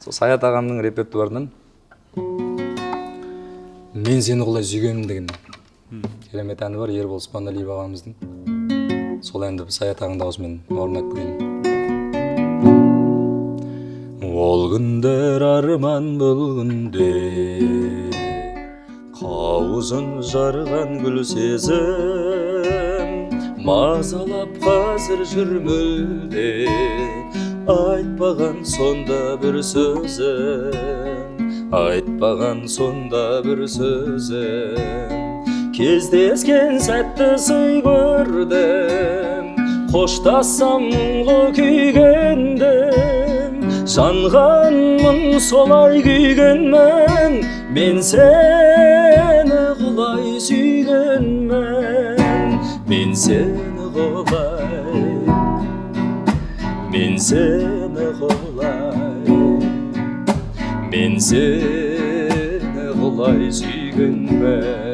Сол Саят ағамның репертуарынан «Мен сені құлай сүйгенмін» деген керемет әні бар, Ербол Спандалиев ағамыздың. Сол әнді Саят ағаның дауысымен орындап көрейін. Ол күндер арман, бұл күнде қауызын жарған гүл сезім мазалап қазір жүр мүлде. Айтпаған сонда бір сөзім, айтпаған сонда бір сөзім. Кездескен сәтті сый көрдім, қоштассам мұңлы күйгендім. Жанғанмын, солай күйгенмін, мен сені құлай сүйгенмін. Мен сені құлай, мен сені құлай, мен сені құлай сүйгенмін.